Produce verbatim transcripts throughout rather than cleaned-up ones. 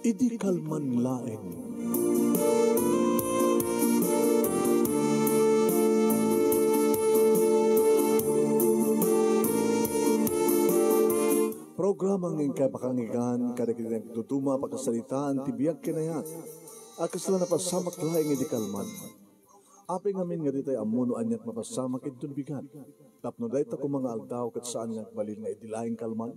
Idi kalman laeng. Programa nga inkay pakanggan kadagiti nagduduma a pakasaritaan ti biag ken ayat a kasla napasamak laeng idi kalman. Apay ngamin nga ditay ammo no aniat mapasamak inton bigat, tapno dayta koma nga aldaw ket saan nga agbalin nga idi laeng kalman?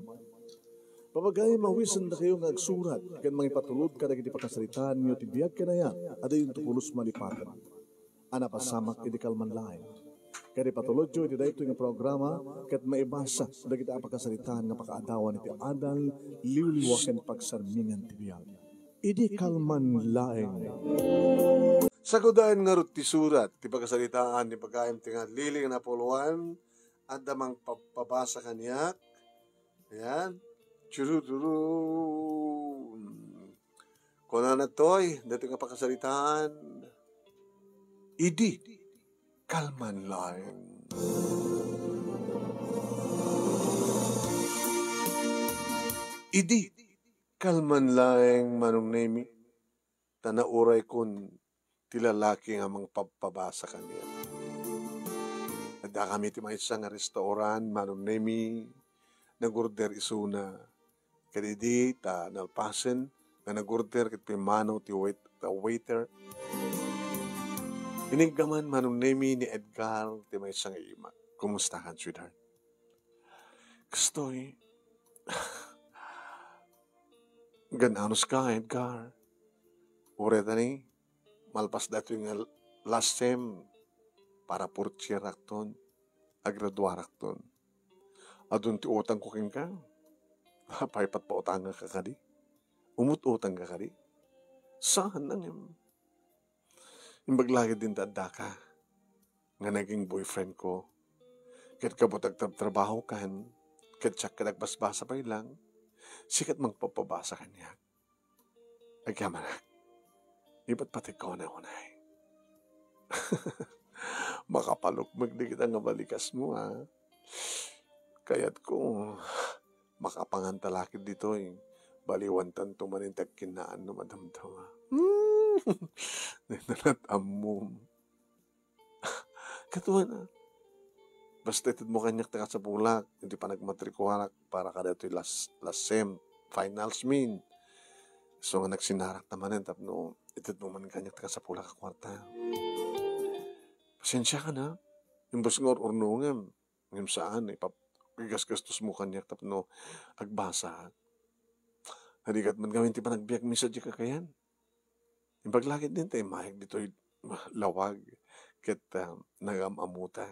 Papagayam, mawisendakayo nga agsurat ken mangipatulod kadagiti pakasaritaanyo ti biag ken ayat a dayonto pulos malipaten a napasamak idi kalman laeng. Ket ipatulodyo iti daytoy nga programa ket maibasa dagiti a pakasaritaan nga pakaadawan iti adal, liwliwa ken pagsarmingan ti biag. Idi kalman laeng. Sagudayen ngarud ti surat ti pakasaritaan ni pagayam ti nga Lily nga napuloan, adda mangpabasa kaniak. Ayan. Churuturu. Kunana toy, dati nga pakasaritaan. Idi kalman laeng. Idi kalman laeng, Manong Nemi, ta nauraykon ti lalaki nga mangpabpabasa kaniak. Addakami ti maysa nga restaurant, Manong Nemi, nag-order isuna. Ket idi ta nalpasen nga nag-order ket pimmanaw ti wait-, ti waiter, iniggaman, Manong Nemi, ni Edgar ti maysa nga imak. Kumustakan, sweetheart? Kastoy. Gan-anos ka, Edgar? Uray ta ni, malpas daytoy nga last sem, para fourth year akton, agraduarakton. Adun ti utangko kenka. Apay, patpautangka kadi? Umut-utangka kadi? Saan, ngem. Imbag la ket dinta addaka nga naging boyfriend ko. Ket kabutag trabtrabahokan, ket siak ket agbasbasa pay lang, sika ti mangpabpabasa kaniak. Agyamanak, ipatpategko unay-unay. Makapalukmeg dagita nga balikasmo, a. Kayatko, makapanganta la ket ditoy. Baliwantanto manen ti agkinnaan no madamdama. Hmm. Dayta lat ammom. Kaduana, basta itedmo kaniak ti kasapulak, iti panagmatrikuarak para kadaytoy last, last sem, finals min. So nga nagsinarakta manen tapno itedmo man kaniak ti kasapulak a kuarta. Pasensiakan, a. Imbes nga ur-urnongem, ngem saan, ipap-, igasgastosmo kaniak tapno agbasa. Narigat man ngamin ti panagbiagmi sadiay kakayan. Imbag la ket dinta, immayak ditoy lawag ket, ah, nangam-ammota.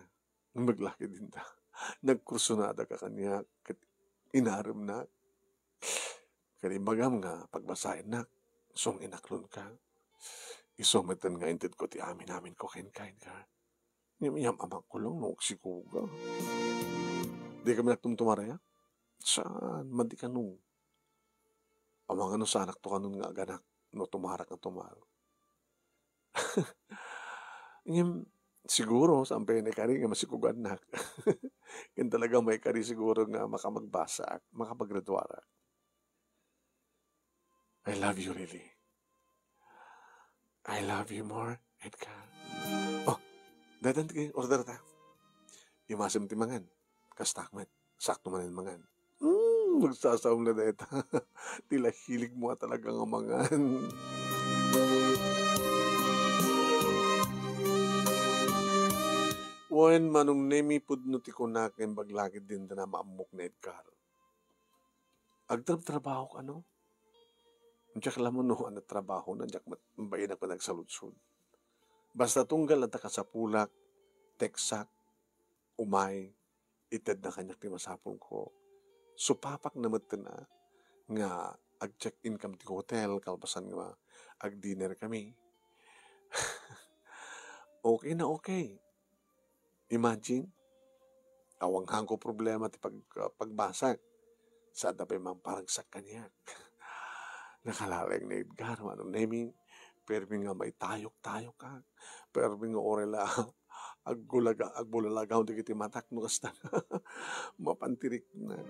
Imbag la ket dinta, nagkursunadaka kaniak ket inaremnak. Ket imbagam nga pagbasaennak, isu nga inaklonka. Isu metten nga intedko ti amin-aminko kenka, Edgar. Ngem iyam-amakko lang no agsikoga. Dika met tumtumar aya? Saan, madi kano. Amangan no saanakto kanon nga aganak no tumarak nga tumar. Ngem, siguro, saan pay naikari nga masikogannak. Ngem talaga maikari siguro nga makamagbasaak, makapaggraduarak. I love you, Lily. I love you more, Edgar. Oh, daytan ti order ta. Imasem ti mangan. Kastak met. Sakto manen mangan. Mm, magsasao na dayta. Ti la hiligmo a talaga nga mangan. Wen, Manong Nemi, pudno ti kunak, imbag la ket dinta maammok ni Edgar. Agtrabtrabahok, ano? Diak la met no ania trabahona, diak met bainak panagsaludsod. Basta tunggal adda kasapulak, teksak, umay, itedna kaniak ti masapulko. Supapak na metten a nga ag-check-in kam ti hotel kalpasan nga ag-dinner kami. Okay na okay. Imagine, awan hanko problema ti pag-, ah, pagbasak. Saan ta pay mangparagsak kaniak. Nakalaeng ni Edgar, Manong Nemi, permi nga maitayok-tayokak. Permi nga uray la aggulaga-, agbulalaga dagiti matak no kasta. Mapan ti rikna.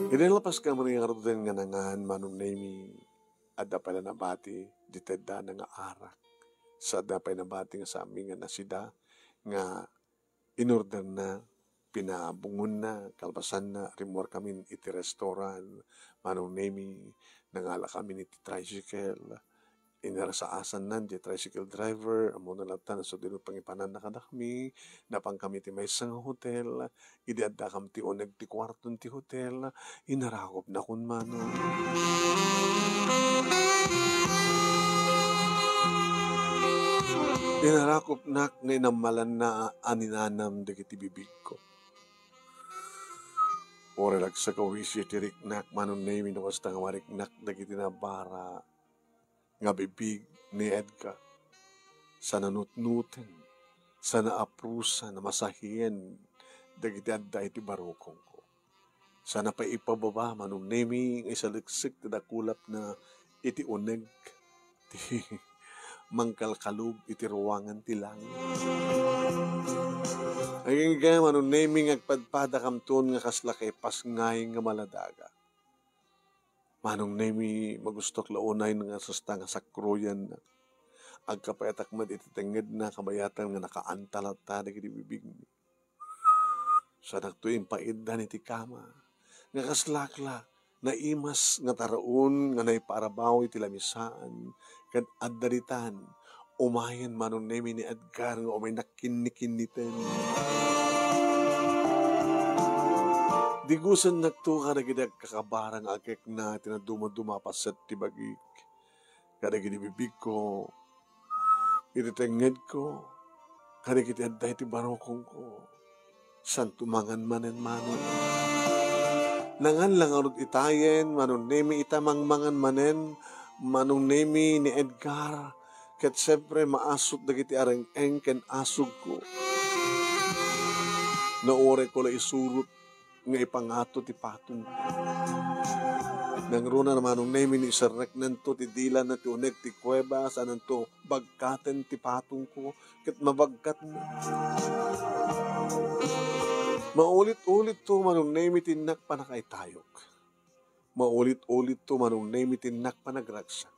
Idi nalpaskami nga ngaruden nga nangan, Manong Nemi, adda pay la nabati, di tedda na nga arak. Sa adda pay nabati nga sami nga nasida, nga inorderna, pinabungonna, kalpasanna, rimmuarkamin iti restaurant, Manong Nemi, nangalakamin iti tricycle, inarasaasanna diay tricycle driver, ammona latta no saan ti pangipananna kadakami, napankami iti maysa nga hotel, idi addakami ti uneg ti kuarto ti hotel, inarakupnakon Manong. Inarakupnak nga inammalanna a ninanam dagiti bibigko. Uray lagsakawisi ti riknak, Manong Nemi, no kasta nga mariknak dagiti nabara nga bibig ni Edgar. Sa nanutnuten, sa naaprusan, namasahien dagiti adda iti barukongko. Sana pay ipababa, Manong Nemi, nga isaleksek ti dakulapna iti uneg ti mangkalkalub iti ruangan ti langit. Agingga, Manong Nemi, nga agpadpadakamton nga kasla kaipasngay nga maladaga. Manong Nemi, magustok la unay nga sasta nga sakroyan. Agkapayatak met iti tengngedna, kabayatan nga nakaanta latta dagiti bibigmi. Saanakto impaiddan iti kama, nga kaslak la, naimas nga taraon nga naipaarabaw iti lamisaan, ket adda ditan, umayen Manong Nemi ni Edgar nga umaynak kinnikinniten. Digusennakto kadagiti agkakabara nga agkekna iti nadumaduma a paset ti bagik. Kadagiti bibigko, iti tengngedko, kadagiti adda iti barukongko, saanto mangan manen Manong. Nangan la ngarud itayen, Manong Nemi, ita mangmangan manen, Manong Nemi, ni Edgar, ket siempre maasut dagiti areng-eng ken asugko. No uray ko la isurot nga ipangato ti patong. Nangruna, Manong Nemi, no iserreknanto ti dilana ti uneg ti kuweba, saananto bagkaten ti patongko, ket mabagkatna. Maulit-ulitto, Manong Nemi, ti innak panakaitayok. Maulit-ulitto, Manong Nemi, ti innak panagragsak.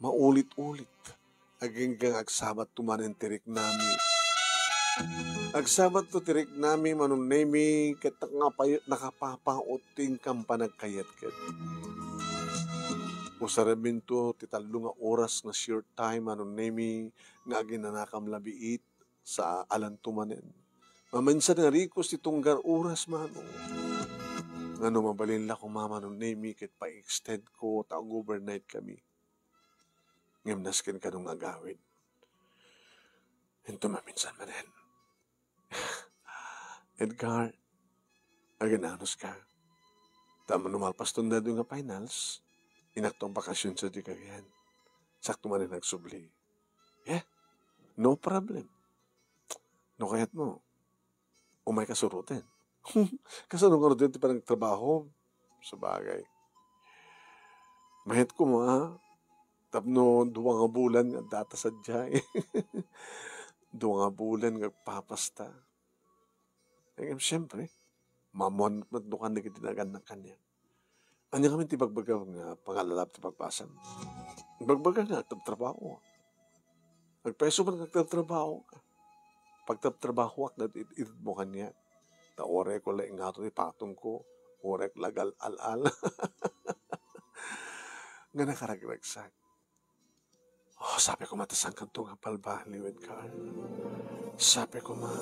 Maulit-ulit. Agingga nga agsabatto manen ti riknami. Agsabatto ti riknami, Manong Nemi, ket nakapay-, nakapapaut ti inkam panagkayatket. Usaremminto ti tallo nga oras nga short time, Manong Nemi, nga aginanakam la biit sa alanto manen. Maminsan nga rikos ti tunggal oras, Manong. Nga no mabalin la koma, Manong Nemi, ket pa-extend ko ta ag-overnight kami. Ngem nasken kano nga agawid. Inton maminsan manen. Edgar, aginanus ka. Ta no malpaston daytoy nga finals, inakto a bakasyon sa di kagayan. Sakto manen agsubli. Yeah? No problem. No kayatmo, umay ka suroten. Kasano ngarud ti panagtrabaho? Sabagay. Mayat koma, tapno dua nga bulan nga addata sadiay. Dua nga bulan nga agpapasta. Ngem, siyempre, maammoan met no kano dagiti nagannak kaniak. Ania ngamin ti ibagbagam nga pangallalab ti pagbasam? Ibagbagam nga agtrabtrabaho. Agpayso man nga agtrabtrabaho. Pagtrabtrabahoak, it-, itedmo kaniak. Ta uray ko la ingato ti patongko, uray la agal-al-al. Nga nakaragragsak. Oh, sabi ko, matasankanto nga balbaliw, Edgar. Sabi ko, ma.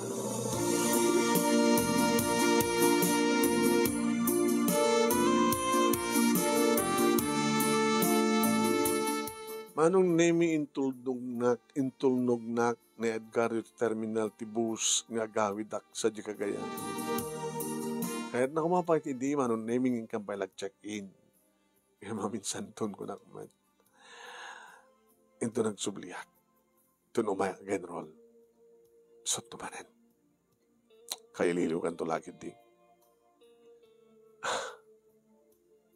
Manong Nemi, intulnognak, intulnognak ni Edgar iti terminal ti bus nga agawidak sadiay Cagayan. Kayatna koma pay ket idi, Manong Nemi, nga inkam pay la ag-check-in. Kaya maminsanton ko nak met. Inton nagsubliak. Ton umay ag-enroll. Sutto manen. Kaililiwkanto la ketdi.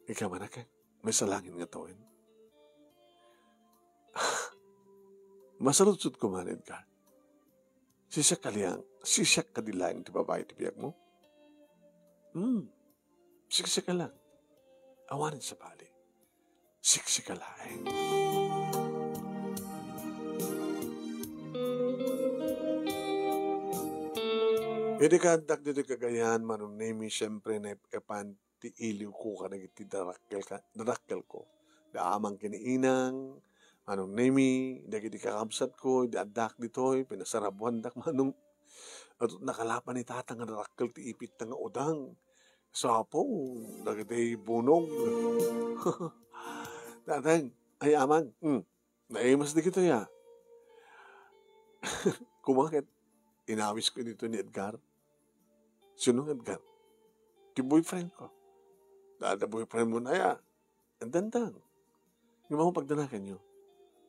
Ika man, aka, maysa langit nga tawen. Masaludsod ko man, Edgar. Siak kadi laeng, siak kadi laeng ti babai ti biagmo? Hmm. Siksika lang. Awanen sabali. Siksika laeng. Idi kaaddak ditoy Cagayan, Manong Nemy, siyempre, naep-epan ti iliwko kadagiti darakkel ka-, darakkelko. Da Amang ken ni Inang, Manong Nemy, dagiti kakabsatko, idi addak ditoy, pinasarabuandak, Manong. Adu, nakalapan ni Tatang nga darakkel ti ipitna nga udang. Sapo, dagiti bunog. Tatang, ay, Amang, hmm, naimas dagitoy, a. Koma ket inawisko ditoy ni Edgar. Sino nga Edgar? Ti boyfriendko. Dada boyfriendmo aya. Andantang. Ngem awan pagdanaganyo.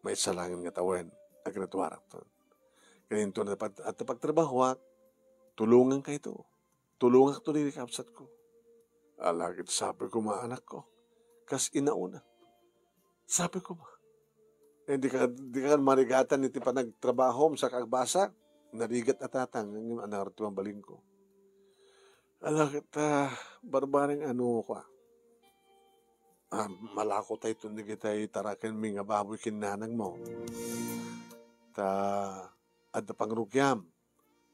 Maysa laengen nga tawen, agraduarakton. Ken inton adda pag-, adda pagtrabahoak, tulongakto. Tulongakto dagiti kabsatko. Ala ket sabi koma, anakko, kas inauna. Sabi koma, eh, dika, dika marigatan iti panagtrabahom, saka agbasa, narigat a Tatang, ngem ania ngarud ti mabalinko. Ala ket, a, barbareng ano, kua. A, malakotayton dagiti tarakenmi nga baboy ken nanangmo. Ta, adda pangrugiam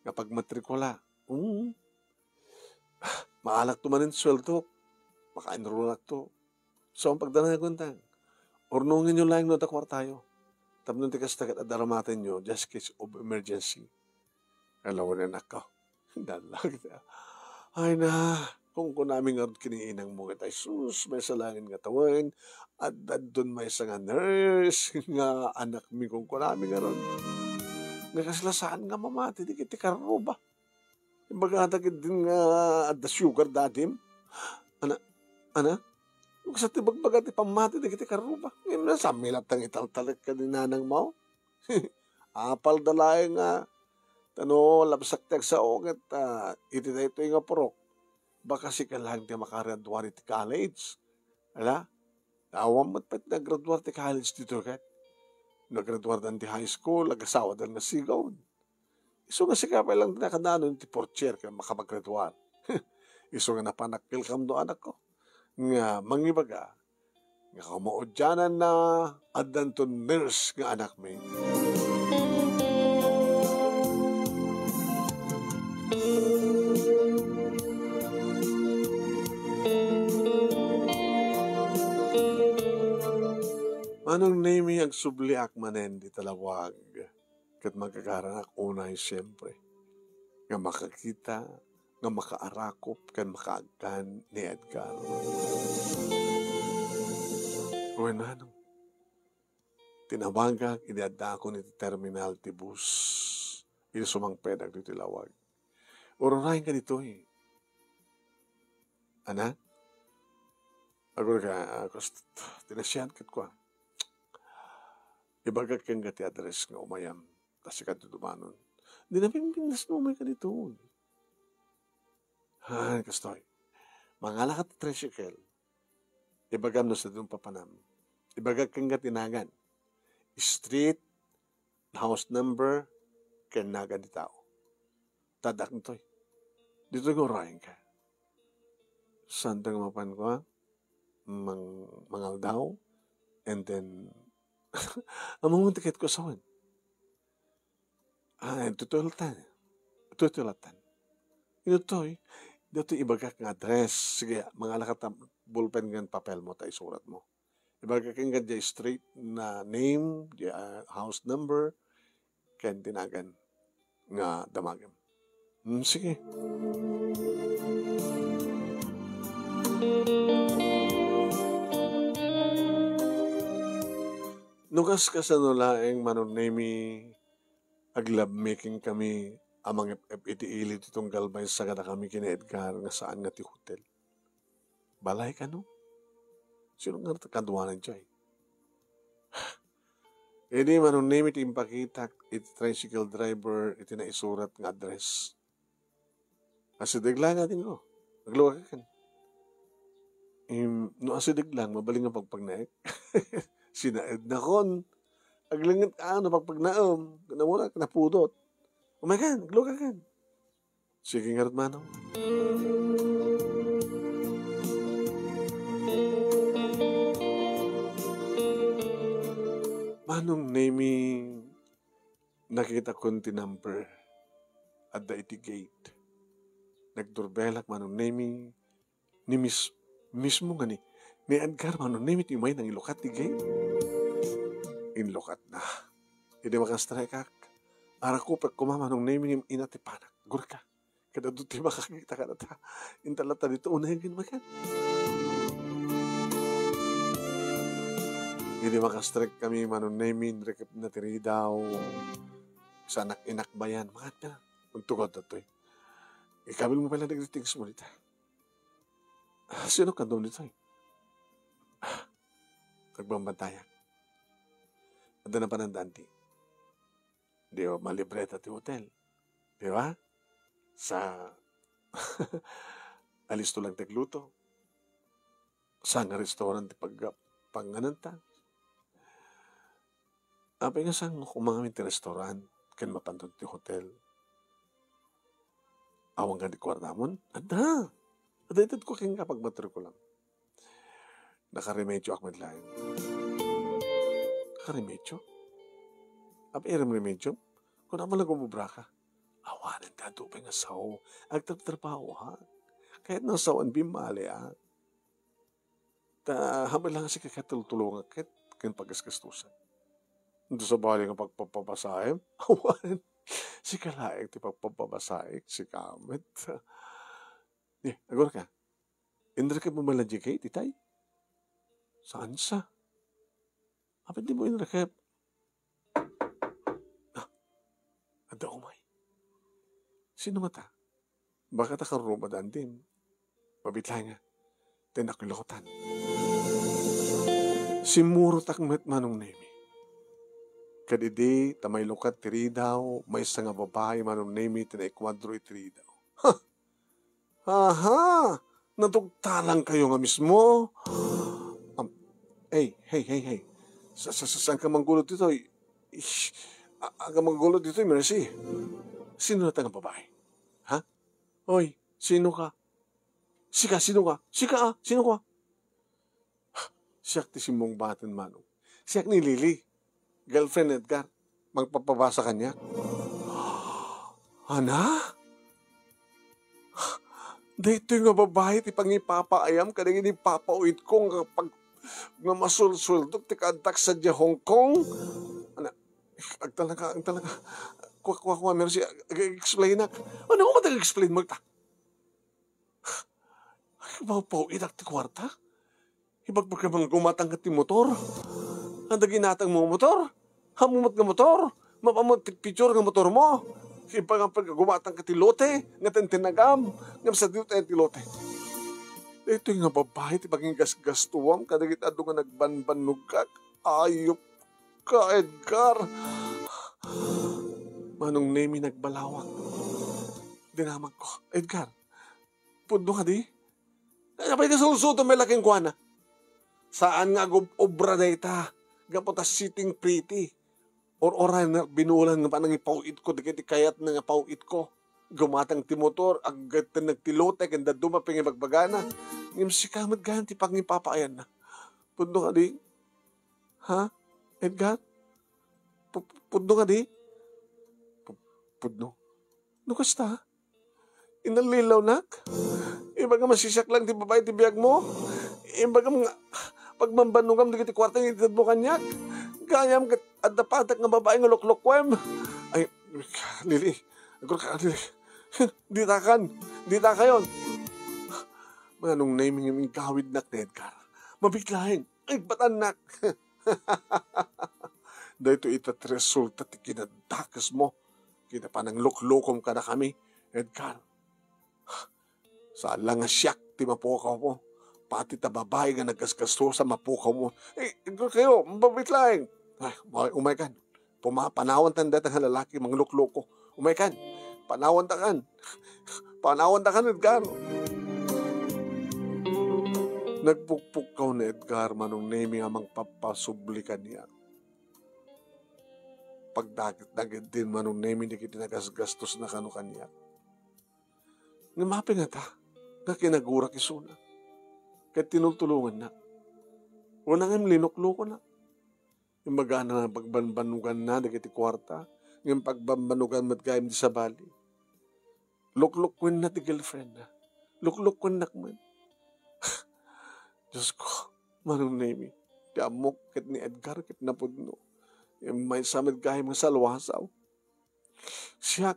nga pagmatrikula. Mm. Maalakto manen sueldok. Maka-enrollakto. So, awan pagdanaganyo, Tang. Urnongenyo laeng no adda kuartayo. Tapno ti kasta ket adda ramatenyo, just case of emergency. Hello, anakko. Dalag. Ay na, kunkunami ngarud ken ni inangmo ket, ay sus, maysa laengen nga tawen, adda, adda maysa nga nurse nga anakmi, kunkunami ngarud. Nga kasla saan nga mamati dagiti karruba. Ibagada ketdin nga adda sugar daddy-m. Ana, ana? Kasta ti ibagbaga ti pammati dagiti karruba. Ngem saan mi latta nga italtalek ken ni nanangmo? Apalda laeng nga, ta no labsak ti agsao ket, a, iti daytoy nga purok, baka sika laeng ti makagradua iti college. Ala? Awan met pay ti nagradua ti college ditoy ket. Nagradua dan ti high school, agasawa dan nga sigud. Isu nga sika pay lang ti nakadanon iti fourth year ket makapagradua. Isu nga napanak kelkam no anakko. Nga mangibaga, nga kamaudiananna, addanton nurse nga anakmi. Manong Nemy, agsubliak manen dita lawag. Ket magagaranak unay, siempre, nga makakita, nga makaarakop, ken makaagkan ni Edgar. Wen, manong, tinawagak idi addaakon iti terminal ti bus, idi sumangpetak ditoy lawag. Ururayenka ditoy. Anak? Agurayka, a, kas-, ti nasian ket kua. Ibagak kenka ti address nga umayam, ta sika ti dumanon. Di napimpintas no umayka ditoy. Han, kastoy. Mangalaka ti tricycle. Ibagam no sadino papanam. Ibagak kenka ti nagan. Street, house number, ken nagan ti tao. Ta addak ditoy. Ditoy nga urayenka. Saanta nga mapan kua, mang-, mangaldaw, and then, ammom ti kayatko a sawen. A, ditoy lattan. Ditoy lattan. Ditoy, ditoy ibagak nga address. Sige, mangalaka ta ballpen ken papelmo ta isuratmo. Ibagak kenka diay street nga name, diay, a, house number, ken ti nagan nga damagem. Hmm, sige. No kas-, kasano laeng, Manong Nemy, ag-lovemaking kami a mangep-ep iti ili ti tunggal maysa kadakami ken ni Edgar nga saan nga ti hotel. Balay kano? Sino nga kaduanan diay? Idi Manong Nemy ti impakitak iti tricycle driver iti naisurat nga address. Asideg laeng, adingko. Aglugarkakan. Im, no asideg laeng, mabalin nga pagpagnaek. Sinaednakon. Aglenget ka, no, pagpagnaem. Namurak, napudot. Umaykan, aglugarkan. Sige ngarud, manong. Manong Nemi, nakitakon ti number. Adda iti gate. Nagdurbelak, Manong Nemi, ni Miss, mismo nga ni, ni Edgar, Manong Nemi, ti umay nangilukat ti gate. Inlukatna. Idi makastrekak, arakupek koma, Manong Nemi, ngem inatipanak. Gurka. Kada adu ti makakita kadata. Inta latta dito, unayen ken makan. Idi makastrekkami, Manong Nemi, inrekepna ti ridaw. Sanak inakbayan. Makat ka na. Agtugawda ditoy. Ikabil mo pala dagiti things mo dita. Sino ka doon ditoy? Nagbambantayan. Adda na panandaan ti. Di ba, malibreta ti hotel. Di ba? Sa, alisto lang ti agluto. Sa nga restaurant ti pag-, pangananta. Apay nga saan nga kumangam ti restaurant ken mapanton ti hotel? Awan nga di kuartamon? Adda. Adda itedko kenka pagmatrikulam. Nakaremedyoak met laeng. Nakaremedyo? Apay remedyo? Kunam lang umobraka. Awanen ta adu pay nga sao. Agtraptrabahoak. Kayat nga saoan bimmaliak. Ta, hamay lang sika ket tultulongak ket ken pagasgastusan. Adu sabali nga pagpapabasaem? Awan. Sika laeng ti pagpapabasaek, sika met. Di, agurka. Inrekep mo man la diay gate, itay? Saan sa? Apay di mo inrekep? Ah, adda umay. Sino ngata? Baka ta karruma dandim. Mabitlaenga. Ten nakilukotan. Simmurotak met, Manong Nemi. Ket idi ta mailukat ti ridaw, maysa nga babai, Manong Nemi, ti naikuadro iti ridaw. Ha! Aha! Natugtalan kayo nga mismo? Am, hey, hey, hey, hey. Sa, sa, sa, saan ka manggulo ditoy? Ish, a-, aga manggulo ditoy, Mercy. Sino nata nga babae? Ha? Oy, sino ka? Sika, sino ka? Sika, ah, sino ka? Siak ti simmungbaten, Manong. Siak ni Lily. Girlfriend ni Edgar. Mangpapabasa kaniak. Ana? Daytoy nga babai ti pangipapaayam kadagiti papa-uitko nga pag-, nga masulsuldok ti kaaddak sadiay Hong Kong? Ana, agtalaka, agtalaka. Kua, kua, kua, Mercy, ag-, ag-explainak. Ano nga matag-explain mo, ta? Ay, mapauidak ti kuarta. Ibagbagam nga gumatang ket ti motor. Anda ginatang mo motor? Ammom met nga motor? Mapan mo ti picture nga motor mo? Ibagbagam nga gumatang ket ti lote nga tintinagam. Ngem sadiay ti lote. Daytoy nga babai ti pangigasgastuam kadagiti adu nga nagbanbannogak. Ayup ka, Edgar. Manong Nemi nagbalawak. Dinamagko. Edgar, pudno kadi? Apay nga sulsudo met la kenkuana? Saan nga agub-obra dayta? Gapu ta sitting pretty. Or-oray na binulan nga panangipaw-itko, dagiti kayatna nga paw-itko. Gumatang ti motor, aggattennag ti lote, ken dadduma pangibagbagana. Ngem sika met gayam ti pangipapaayanna. Pudno kadi? Ha? Edgar? Pu-, pu-, pudno kadi? Pu-, pudno. No kasta? Inallilawnak? Ibagam a siak lang ti babai ti biagmo? Ibagam nga pagbambannogam dagiti kuarta nga itedmo kaniak? Gayam ket adda padak nga babai nga loklokuem? Ay, Lily. Agurka, Lily. Ditakan. Ditakayon. Manong Nemi, ngem ingawidnak ni Edgar. Mabitlaeng. Igbatannak. Daytoy ita ti resulta ti kinadakesmo ken panangluklukom kadakami, Edgar. Saan la nga siak ti mapukawmo. Pati ta babai nga naggasgastosa mapukawmo. Eh, Edgar kayo, mababit laeng. Ay, umay, umay kan. Puma-, panawantan dayta nga lalaki manglukluko. Umay kan. Panawantakan. Panawantakan, Edgar. Nagpukpukkaw ni Edgar, Manong Nemi, a mangpapasubli kaniak. Pagdagit-dagit din, Manong Nemi, dagiti nagasgastosna kano kaniak. Ngem apay ngata nga kinagurak isuna ket tinultulongannak? Wen, ngem linuklokonak. Imbagana nga pagbanbanuganna dagiti kuarta, ngem pagbanbanugan met gayam ti sabali. Luklukkuenna ti girlfriendna. Luklukkuennak met. Diosko, Manong Nemi, ti ammok ket ni Edgar ket napudno. Ngem maysa met gayam nga salwasaw. Siak,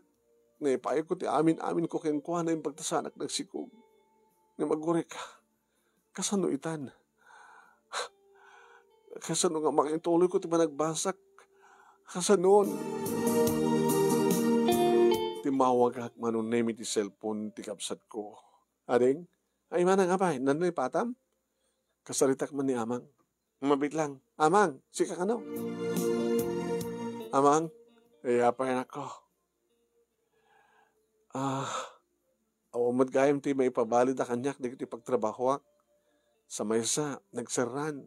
naipayko ti amin-aminko kenkuana imbag ta saanak nagsikog. Ngem agurek, kasano itan? Kasano nga makituloyko ti panagbasak? Kasano? Timmawagak, Manong Nemi, ti cellphone ti kabsatko. Ading? Ay, manang, apay, nano ipatam? Kasaritak man ni Amang. Mabiit lang. Amang, sika kano? Amang, iya pay, anakko. Ah, awan met gayam ti maipabalida kaniak dagiti pagtrabahoak. Sa maysa, nagserran.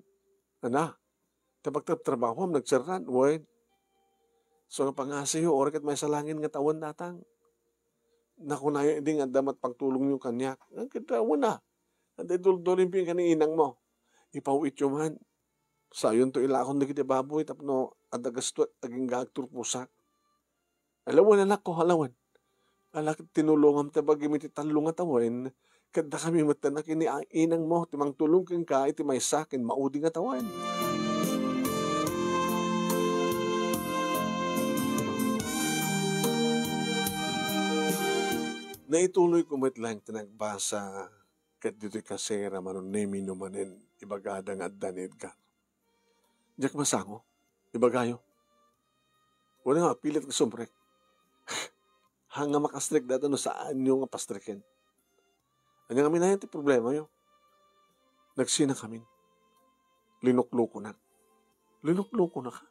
Ana, ti pagtrabahoam, nagserran, wen. So, nga pangasiyo, uray ket maysa laeng nga tawen datang. Nakunayo idi nga adda met pagtulongyo kaniak. Nga ket, wen a. Adda iduldulinpin ken ni inangmo. Ipaw-ityo man. Sayonto ilakon dagiti baboy tapno adda gasto agingga agturposak. Alawen, anakko, alawen. Ala, tinulongam ti bagim iti tallo nga tawen, ket dakami met ti anak ni a-, inangmo ti mangtulong kenka iti maysa ken maudi nga tawen. Naituloyko met laeng ti nagbasa ket ditoy kasera, Manong Nemi, no manen ibagada nga adda ni Edgar. Diak masango. Ibagayo. Wala nga, pilit nga sumrek. Haan nga makasrek dayta no saanyo nga pasreken. Ania ngamin ayan ti problemayo? Nagsinakamin. Linuklokonak. Linuklokonaka?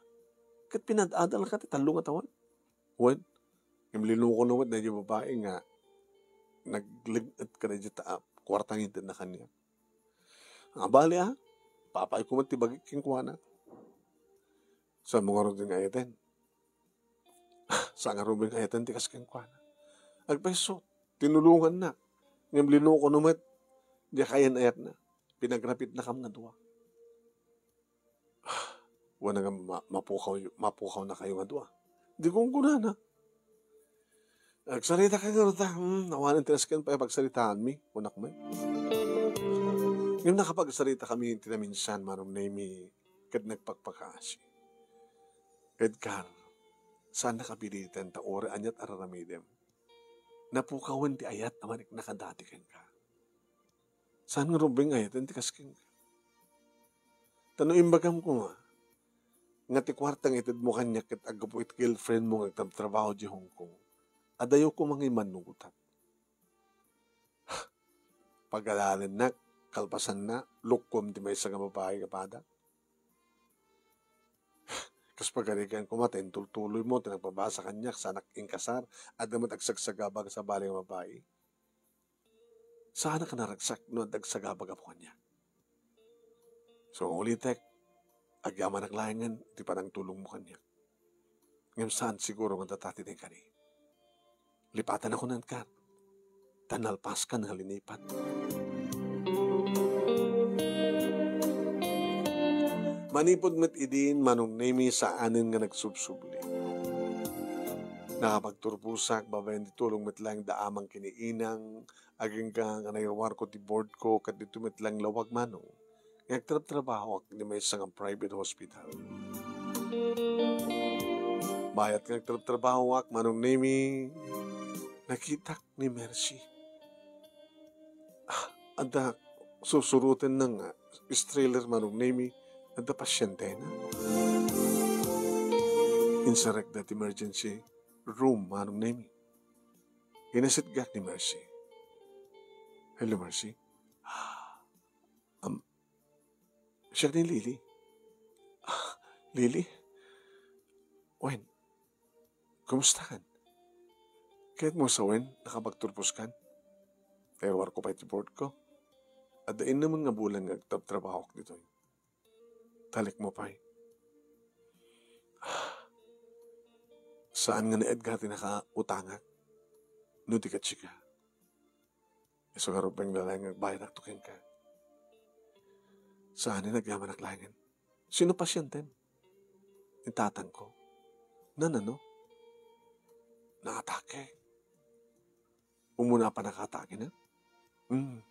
Ket pinad-adalka ti tallo nga tawen? Wen, ngem linukono met daydiay babai nga nagleg-et kadaydiay ta-, kuarta nga intedna kaniak. Abali a, ipapayko met ti bagik kenkuana. Saanmo ngaruden nga ayaten? Saan ngaruden nga ayaten ti kas kenkuana? Agpayso, tinulongannak. Ngem linukono met, diak ayan-ayatna. Pinagrapitnakam nga dua. Wen a nga ma-, mapukaw-, mapukawnakayo nga dua. Di gunggonana. Agsarita ka ngarud ta, hmm, awanen ti nasken pay a pagsaritaanmi, kunak met. Ngem nakapagsaritakami ti naminsan, Manong Nemi, ket nagpakpakaasi. Edgar, saannaka piliten ta uray aniat a raramidem. Napukawen ti ayat a maniknaka dati kenka. Saan ngaruden nga ayaten ti kas kenka? Ta no imbagam koma nga ti kuarta nga itedmo kaniak ket aggapu iti girlfriendmo nga agtrabtrabaho idiay Hong Kong, adayo koma nga immannugotak. Pagalaennak, kalpasanna, lukkuem ti maysa nga babai nga pada. Kas pagarigan koma ta intultuloymo ti nagpabasa kaniak, saanak inkasar, adda met agsagsagaba nga sabali nga babai. Saanak a naragsak no adda agsagaba gapu kaniak. So, ulitek, agyamanak laengen ti panangtulongmo kaniak. Ngem saan siguro nga adda ti inkari. Lipatan ako, Edgar. Ta nalpaskan nga linipat. Manipud met idin, Manong Nemi, saanen nga nagsubsubli. Nakapagturposak babaen ti tulong met laeng da Amang ken ni Inang, agingga nga nairuarko ti board ko ket ditoy met laeng lawag, Manong, nga agtrabtrabahoak iti maysa nga private hospital. Bayat nga agtrabtrabahoak, Manong Nemi, nakitak ni Mercy. Ah, adda susurotenna nga stroller, Manong Nemi, adda pasientena. Insarekda ti emergency room, Manong Nemi. Inasitgak ni Mercy. Hello, Mercy. Am, siak ni Lily. Ah, Lily? Wen, kumustakan? Kayatmo sawen, nakapagturposkan? Nairuarko pay ti board ko. Adda innem nga bulan nga agtrabtrabahoak ditoy. Talekmo pay. Saan nga ni Edgar ti nakautangak? No di ket sika. Isu nga rumbeng laeng nga agbayadakto kenka. Saan nga agyamanak laengen? Sino pasientem? ni tatangko. Nanano? Naatake. Umuna a pannakatakena? Hmm.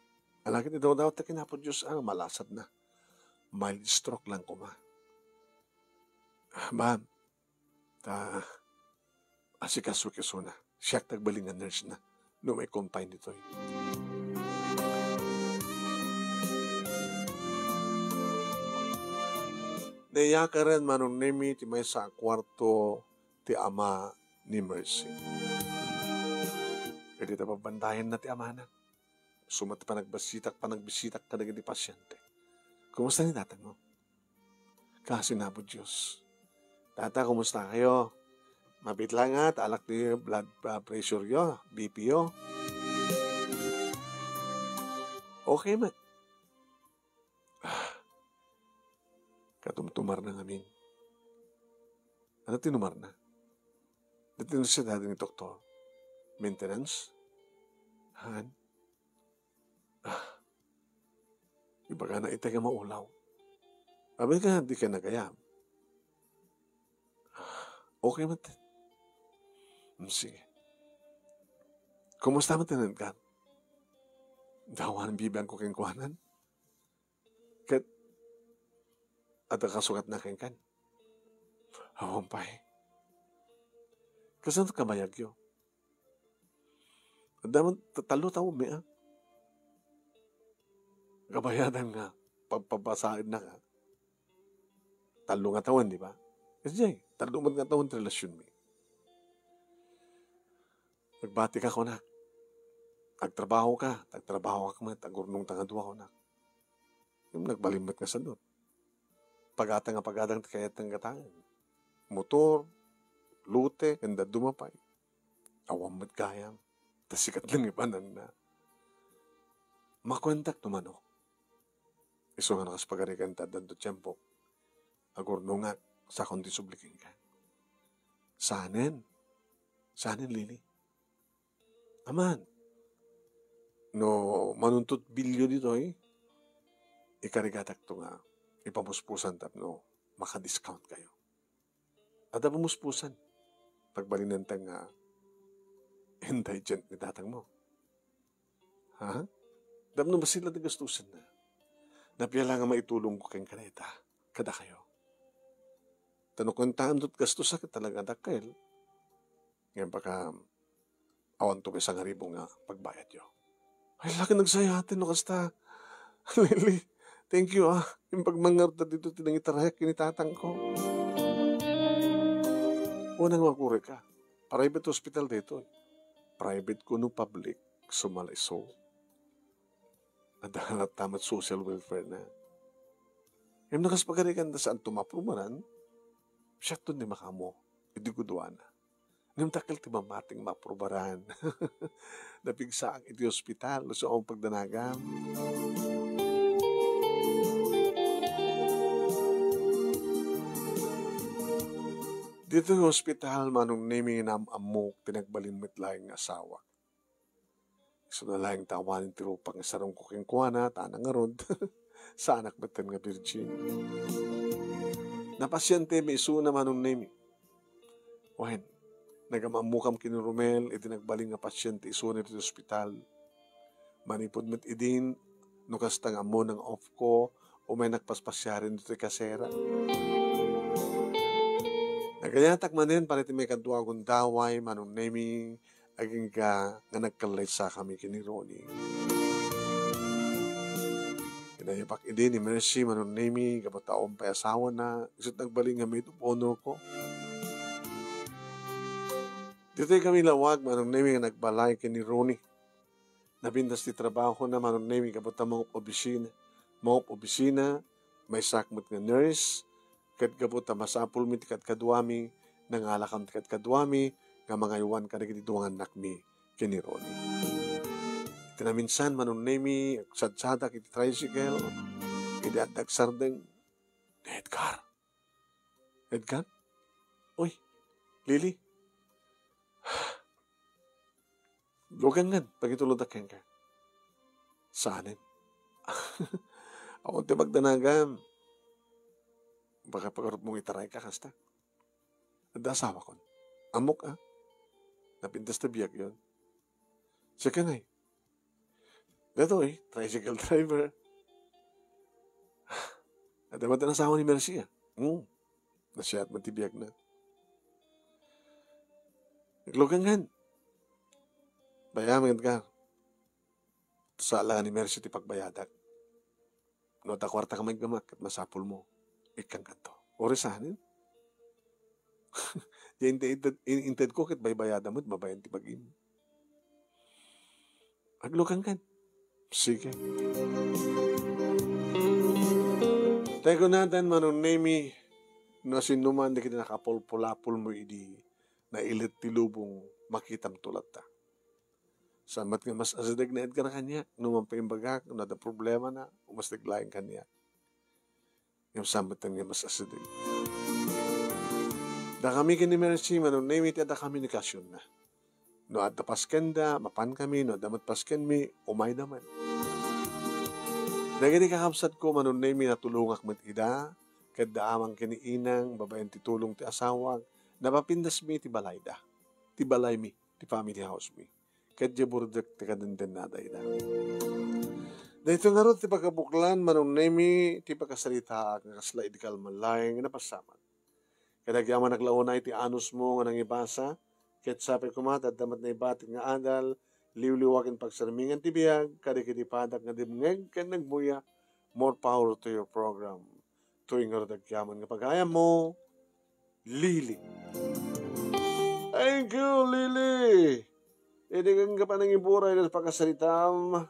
Alagad idawdawat ti kinapo Dios a malasatna. Mild stroke lang koma. Ah, ma'am, ta asikasok isuna. Siak ti agbalin nga nurse na no mai-confine ditoy. Nayakaren Manong Nemi ti maysa a kuarto ti ama ni Mercy. Idi ta babandayanna ti amana. Isu met ti panagbasitak, panagbisitak kadagiti pasiente. Kumusta ni tatangmo? Kaasi na po Diyos. Tata, kumusta kayo? Mabit lang nga, taalak ti blood, ah, pressure yo, B P yo. Okay met. Ah, katumtumarna ngamin. Ano tinumarna? Dati na siya dati ni doktor. Maintenance? Han? Ah, ibagana itay nga maulaw. Abi ka, di ka nagayam. Ah, okay man, te. Hmm, sige. Kumusta man, Tenet Gar? Dawan bibian ko kenkuanan. Ket, adda kasugatna kenkan? Awan pay. Kasano kabayagyo? Adda man, ta-, tallo taon mi, ah. Kabayadan nga, pagpapasaedna ka. Tallo nga tawen, di ba? Kasi, tallo man nga tawen ti relasyon mi. Nagbati ka, kunak. Agtrabaho ka, agtrabaho ka met, agurnong ta nga dua, kunak. Ngem nagbalin met nga sadut. Pagada nga pagada ti kayatna nga taeng. Motor, lote, ken dadduma pay. Awan met gayam. Ta sikat lang ibananna. Makuentak no manok. Isu nga nakas pagarigan ta adda tiempo. Agurnongak, sakon ti subli kenka. Sanen? Sanen, Lily? Aman, no manuntot bilyo ditoy, ikarigatakto nga ipamuspusan tapno maka-discount kayo. Adda pamuspusan. Pagbalinenta nga indigent ni tatangmo. Ha? Tapno bassit la ti gastusenna. Napia la nga maitulongko kenka dayta, kadakayo. Ta no kuentaento ti gastusa, ket talaga dakkel. Ngem baka awanto pay sangaribu nga pagbayadyo. Ay, laki nagsayaten no kasta. Lily, thank you, ah. Imbag man ngarud ditoy ti nangitarayak ken ni tatangko. Unang makurika. Private hospital ditoy. Private kuno public, sumala isu. Adda latta met social welfare na. Ngem no kas pagarigan ta saanto maaprubaran, siakto ti makaammo iti guduana. Ngem dakkel ti mamati nga maaprubaran. Napigsaak iti ospital, no saan pagdanagam. Ditoy ospital, Manong Nemi, naam-ammok ti nagbalin met laeng nga asawak. Isuna laeng ta awanen ti rupak nga isarungko kenkuana, ta nangarud. Saanak metten nga virgin. Napasientemi isuna, Manong Nemi. Wen, nagam-ammokam ken ni Romel iti nagbalin nga pasiente isuna iti ospital. Manipud met idin, no kasta nga ammona nga off ko, umaynak paspasiaren ditoy kasera. Nagayatak manen para iti maikadua a gundaway, Manong Nemi, agingga nga nagkallaysakami ken ni Ronnie. Inayapak idi ni Mercy, Manong Nemi, gapu ta awan pay asawana, isu ti nagbalin nga maid of honor ko. Ditoy kami lawag, Manong Nemi, nga nagbalay ken ni Ronnie. Napintas ti trabahona, Manong Nemi, gapu ta mangup-obisina. Mangup-obisina, maysak met nga nurse, ket gapu ta masapulmi ti kadkaduami, nangalakam ti kadkaduami nga mangaywan kadagiti dua nga annakmi ken ni Ronnie. Iti naminsan, Manong Nemi, agsadsadak iti tricycle, idi adda agsardeng, "Edgar! Edgar? Uy, Lily? Dugangan, pagitulontak kenka." "Saanen?" "Awan ti magdanagam. Baka pagarupmo nga itarayka, kasta." Adda asawakon. Ammok, a. Napintas ta biagyon. Siak ngay. Daytoy, tricycle driver. Adda met ti asawa ni Mercy, a. Hmm. Nasiat met ti biagna. Aglukangan. Bayam, Edgar. Sala ni Mercy ti pagbayadak. No adda kuarta ka maiggamak, ket masapulmo. Ikkankanto. Uray saanen? Diay inted, in-, intedko ket baybayadam met babaen ti bagim. Aglukankan. Sige. Tay kunatan, Manong Nemy, no sinoman dagiti nakapulpulapolmo idi nailet ti lubong, makitamto latta. Saan met nga mas asideg ni Edgar kaniak, no mapaimbagak, no adda problemana, umasdeg laeng kaniak. Ngem saan met nga mas asideg. Dakami ken ni Mercy, Manong Nemy, ti adda komunikasionna. No adda paskenda, mapankami, no adda met paskenmi, umayda met. Dagiti kakabsatko, Manong Nemy, natulongak met ida, ket da Amang ken ni Inang, babaen ti tulong ti asawak, napapindasmi ti balayda, ti balaymi, ti family house mi. Ket diay burdek ti kadendennada ida. Daytoy ngarud ti pagkabuklan, Manong Nemy, ti pakasaritaak nga kasla idi kalman laeng nga napasamak. Ket agyamanak la unay ti anusmo nga nangibasa, ket sapay koma ta adda met naibatik nga adal, liwliwa ken pagsarmingan ti biag, kadagiti padak nga dimngeg ken nagbuya, more power to your program. Toy ngarud agyaman nga pagayammo, Lily. Thank you, Lily! Idi nga panangiburay ket pakasaritam,